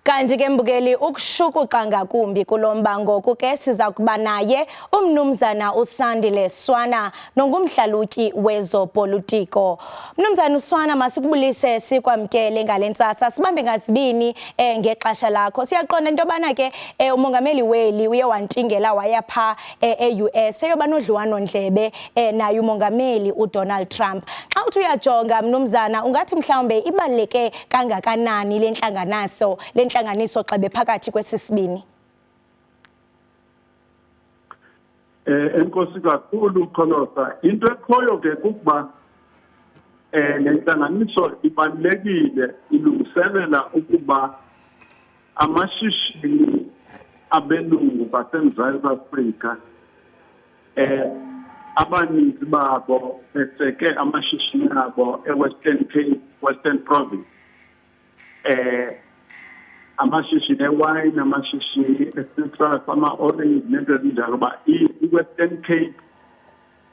Kanti ke mbukeli, ukushukuxa ngakumbi kulo mba ngoku ke siza kuba naye umnumzana uSandile Swana nongumhlalutyi wezopolitiko. Mnumzana uSwana, masikubulise sikwamkele ngale ntsasa, sibambe ngazibini ngexesha lakho. Siyaqonda into yobana ke umongameli weli uye wantingela waya pha e-US eyoba nodliwano-ndlebe naye umongameli uDonald Trump. Xa uthi uyajonga mnumzana, ungathi mhlawumbe ibaluleke kangakanani le ntlanganaso le ntlanganiso xebe phakathi kwesi sibini? Enkosi kakhulu Kholosa. Into ekhoyo ke kukuba le ntlanganiso ibalulekile, ilungiselela ukuba amashishini abelungu baseMzantsi Afrika abaninzi babo beseke amashishini abo eWestern Cape, Western Province, amashishini ewine, amashishini e-citrus, ama-orange nento ezinjalo, uba i-Western Cape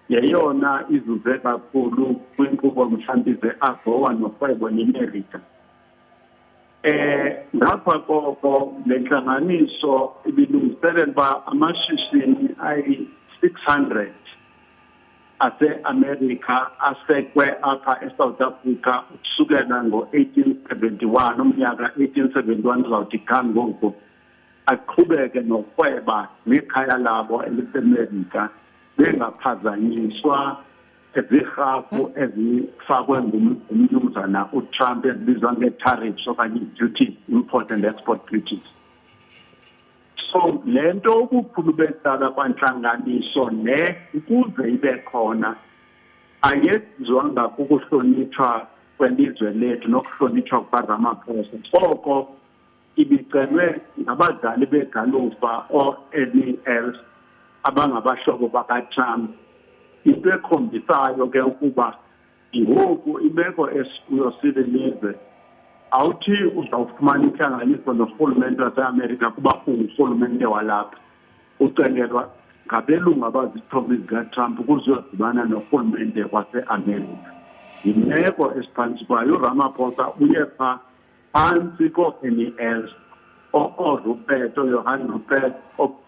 yeyona izuze kakhulu kwinkqubo mhlawumbi ze-AGOA norhwebo neMerika. Ngapha koko, le ntlanganiso ibilungiselela uba amashishini ayi-600 ase-Amerika asekwe apha eSouth Africa ukusukela ngo-1871, umnyaka 1871 uzawuthi ga ngoku, aqhubeke nokurhweba nekhaya labo eliseMerika bengaphazanyiswa ziirhafu ezifakwe ngumnumzana uTrump ezibizwa ngee-tariffs okanye ii-duties, import and export duties. So le nto ubukhulu becala kwantlanganiso le ukuze ibe khona ayenziwanga kukuhlonitshwa kwelizwe lethu nokuhlonitshwa kukaRamaphosa, koko ibicelwe ngabadlali begalufa oo-Ernie Els abangabahlobo bakaTrump. Into ekhombisayo ke ukuba ngoku imeko esikuyo sililizwe, awuthi uzawufumana intlanganiso norhulumente waseAmerika kuba ungurhulumente walapha, ucengelwa ngabelungu abazitshomi zikaTrump ukuze uyodibana norhulumente waseAmerika. Yimeko esiphantsi kwayo. URamaphosa uye phaa phantsi koo-Ernie Els, ooRupert, ooJohann Rupert,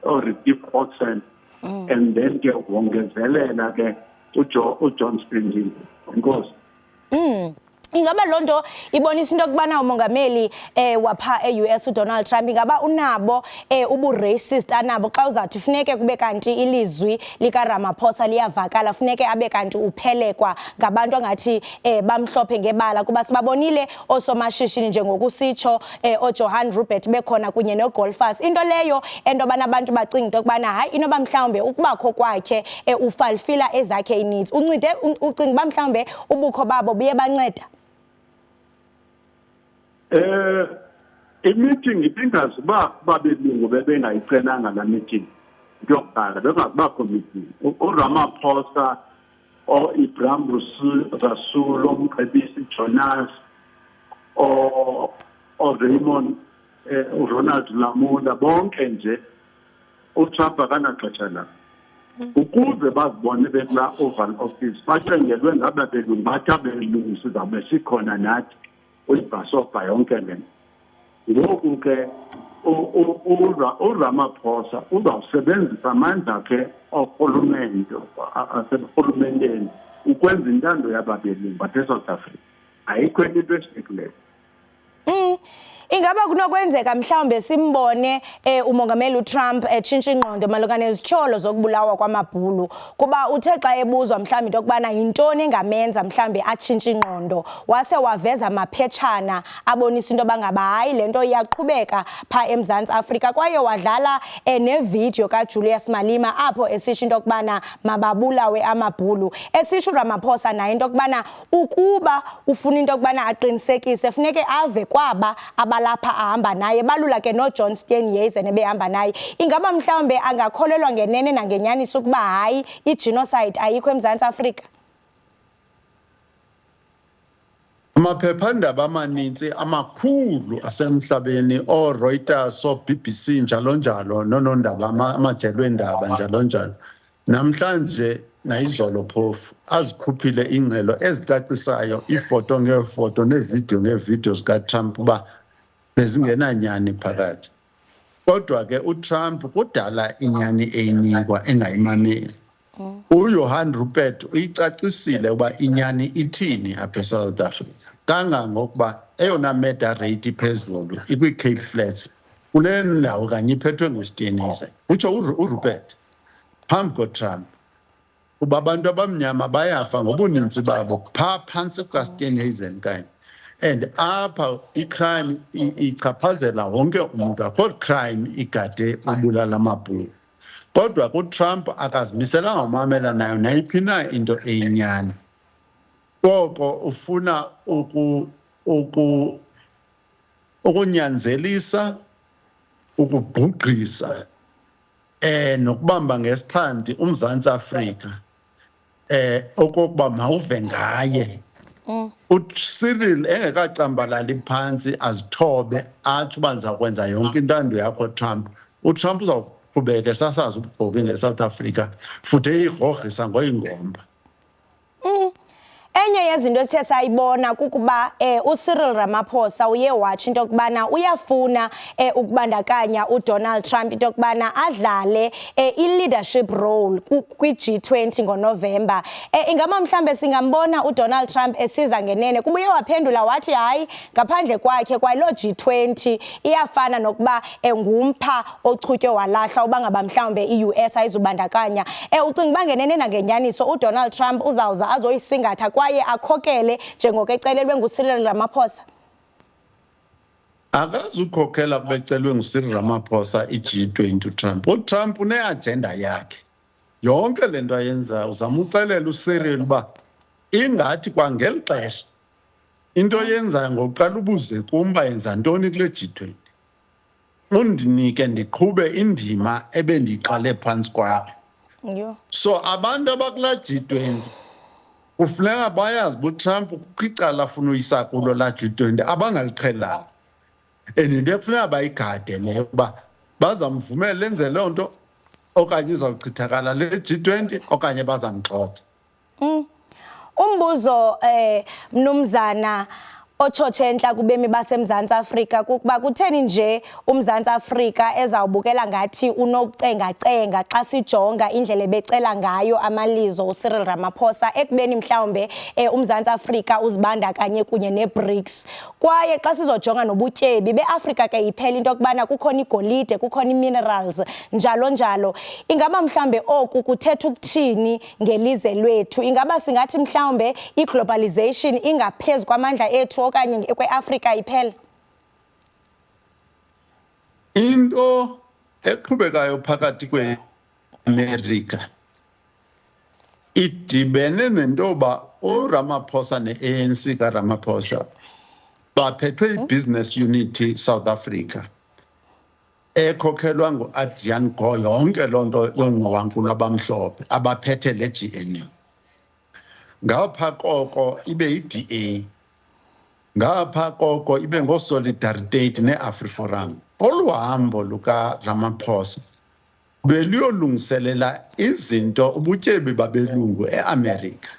ooRetief Oaten, and then ke wongezelela ke uJohn Steenhuisen. Enkosi. Ingaba loo nto ibonisa into yokubana umongameli wapha e-US uDonald Trump ingaba unabo ubu-racist anabo, xa uzawuthi funeke kube kanti ilizwi likaRamaphosa liyavakala, funeke abe kanti uphelekwa ngabantu angathi bamhlophe ngebala, kuba sibabonile oosomashishini njengokusitsho ooJohann Rupert bekhona kunye nee-golfers, into leyo entobana abantu bacinga into yokubana hayi, inoba mhlawumbe ukubakho kwakhe ufulfilla ezakhe ii-needs. Uncede, ucinga uba mhlawumbe ubukho babo buye banceda? I-meeting ibingazi uba babelungu bebengayicelanga laa meeting. Into yokuqala, bekungazubakho meeting. URamaphosa, o-Ebrahim Rasool, oMcebisi Jonas, o-Raymond, uRonald Lamola, bonke nje, uTrump akanaxesha labo. Ukuze bazibone bekulaa Oval Office bacengelwe ngaba belungu, bathi abelungu sizawube sikhona nathi uyibhasobha yonke le nto. Ngoku ke uRamaphosa uzawusebenzisa amandla akhe orhulumente, aseburhulumenteni, ukwenza intando yababelungu apha eSouth Africa. Ayikho enye into eshiyekileyo. Ingaba kunokwenzeka mhlawumbe simbone umongameli uTrump etshintsha ingqondo malunga nezityholo zokubulawa kwamabhulu? Kuba uthe xa ebuzwa mhlawumbi into yokubana yintoni engamenza mhlawumbi atshintshe ingqondo, wase waveza amaphetshana abonisa into yoba ngaba hayi, le nto iyaqhubeka phaa eMzantsi Afrika, kwaye wadlala nevidiyo kaJulius Malema apho esitsho into yokubana mababulawe amabhulu, esitsho uRamaphosa naye into yokubana ukuba ufuna into yokubana aqinisekise funeke ave kwaba abalapha ahamba naye, balula ke noJohn Steenhuisen ebehamba naye. Ingaba mhlawumbe angakholelwa ngenene nangenyaniso ukuba hayi, i-genocide ayikho eMzantsi Afrika? Amaphephandaba amanintsi amakhulu asemhlabeni, ooReuters, oo-BBC, njalo njalo, noonondaba, amajelo eendaba, njalo njalo, namhlanje nayizolo phofu azikhuphile iingxelo ezicacisayo, iifoto ngeefoto neevidiyo ngeevidiyo zikaTrump uba Bezingenanyani phakathi. Kodwa ke uTrump kudala inyani eyinikwa engayimameli. UJohan Rupert uyicacisile uba inyani ithini apha eSouth Africa. Kangangokuba eyona murder rate iphezulu ikwi-Cape Flats kule ndawo kanye iphethwe nguSteenhuisen. Utsho uRupert phambi koTrump uba abantu abamnyama bayafa ngobuninzi babo phaa phantsi kukaSteenhuisen kanye. And apha i-crime ichaphazela wonke umntu, akho crime igade ubulala amabhulu. Kodwa kuTrump akazimiselanga umamela nayo nayiphi na into eyinyani. Koko ufuna ukunyanzelisa, ukugqugqisa nokubamba ngesixhanti uMzantsi Afrika okokuba mawuve ngaye. UCyril engekacambalali phantsi azithobe atsho uba ndiza kwenza yonke intando yakho Trump. UTrump uzawuqhubeka esasaza ubuxoki ngeSouth Africa futhi eyigrogrisa ngoyingomba. Enye yezinto esithe sayibona kukuba uCyril Ramaphosa uye watsho into yokubana uyafuna ukubandakanya uDonald Trump into yokubana adlale i-leadership role kwi-G20 ngoNovemba. Ingaba mhlambe singambona uDonald Trump esiza ngenene? Kuba uye waphendula wathi hayi, ngaphandle kwakhe kwaloo G20 iyafana nokuba ngumpha ochutywe walahlwa uba ngaba mhlawumbe i-US ayizubandakanya. Ucinga uba ngenene nangenyaniso uDonald Trump uzawuza azoyisingatha kwaye akhokele njengoko ecelelwe nguCyril Ramaphosa? Akazukhokhela kubecelwe nguCyril Ramaphosa i-G20 uTrump. UTrump une-agenda yakhe. Yonke le nto ayenzayo uzama uxelela uCyril uba ingathi kwangeli xesha into oyenzayo ngokuqala ubuze kum uba yenza ntoni kule G20. Undinike ndiqhube indima ebendiyiqale phantsi kwakho. So abantu abakulaa G20 kufuneka bayazi uba uTrump kukho icala afuna uyisa kulo laa G20 abangaliqhelanga. And yinto ekufuneka bayigade leyo uba bazamvumela enze loo nto okanye izawuchithakala le G20 okanye bazamgxotha. Umbuzo mnumzana otshotshe entla kubemi baseMzantsi Afrika kukuba kutheni nje uMzantsi Afrika ezawubukela ngathi unokucengacenga xa sijonga indlela ebecela ngayo amalizo uCyril Ramaphosa, ekubeni mhlawumbe uMzantsi Afrika uzibandakanye kunye neBRICS, kwaye xa sizojonga nobutyebi beAfrika ke iphela into yokubana kukhona igolide, kukhona ii-minerals, njalo njalo. Ingaba mhlawumbe oku kuthetha ukuthini ngelizwe lwethu? Ingaba singathi mhlawumbe i-globalization ingaphezu kwamandla ethu okanye kweAfrika iphela? Into eqhubekayo phakathi kweAmerika idibene nentoba uRamaphosa ne-ANC kaRamaphosa baphethwe i-Business Unity South Africa ekhokhelwa ngu-Adrian Gore, yonke loo nto yoongqowankulu abamhlophe abaphethe le GNU. Ngapha koko ibe yi-DA, ngapha koko ibe ngooSolidariteit neAfriForum. Olu hambo lukaRamaphosa beluyolungiselela izinto ubutyebi babelungu eAmerika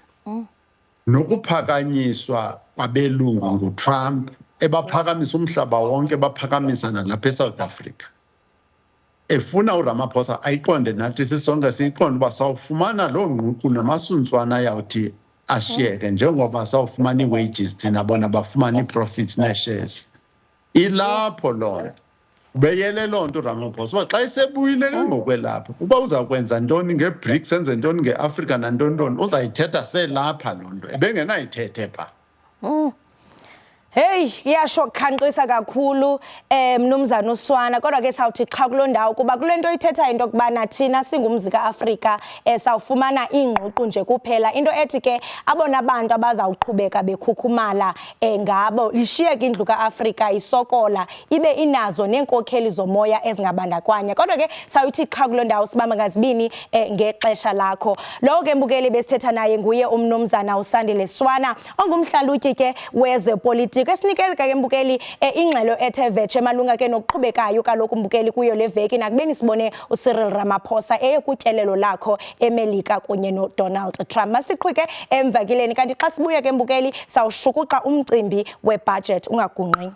nokuphakanyiswa kwabelungu nguTrump, ebaphakamisa umhlaba wonke, baphakamisa nalapha eSouth Africa. Efuna uRamaphosa ayiqonde, nathi sisonke siyiqonde uba sawufumana loo ngququ namasuntswana ayawuthi ashiyeke njengoba sawufumana ii-wages thina, bona bafumana ii-profits nee-shares. Ilapho loo nto. Ubeyele loo nto uRamaphosa uba xa esebuyile ke ngokwelapha uba uza kwenza ntoni ngeBRICS, enze ntoni ngeAfrika nantoni ntoni, uzayithetha selapha loo nto ebengenayithethe phaa. Hey, iyasho kukhanqisa kakhulu mnumzana uSwana, kodwa ke sawuthi qha kuloo ndawo kuba kule nto ithetha into yokubana thina singumzi kaAfrika sawufumana iingququ nje kuphela, into ethi ke abona bantu abazawuqhubeka bekhukhumala ngabo lishiyeke indlu kaAfrika isokola ibe inazo neenkokheli zomoya ezingabandakwanya. Kodwa ke sawuthi qha kuloo ndawo, sibamba ngazibini ngexesha lakho. Lowo ke mbukeli besithetha naye nguye umnumzana uSandile Swana, ongumhlalutyi ke wezepolitiko, esinikeza ke mbukeli ingxelo ethe vetshe malunga ke nokuqhubekayo kaloku mbukeli kuyo le veki, nakubeni sibone uCyril Ramaphosa eye kutyelelo lakho eMelika kunye noDonald Trump. Masiqhwike emvakileni, kanti xa sibuya ke mbukeli sawushukuxa umcimbi webudget. Ungagungqi.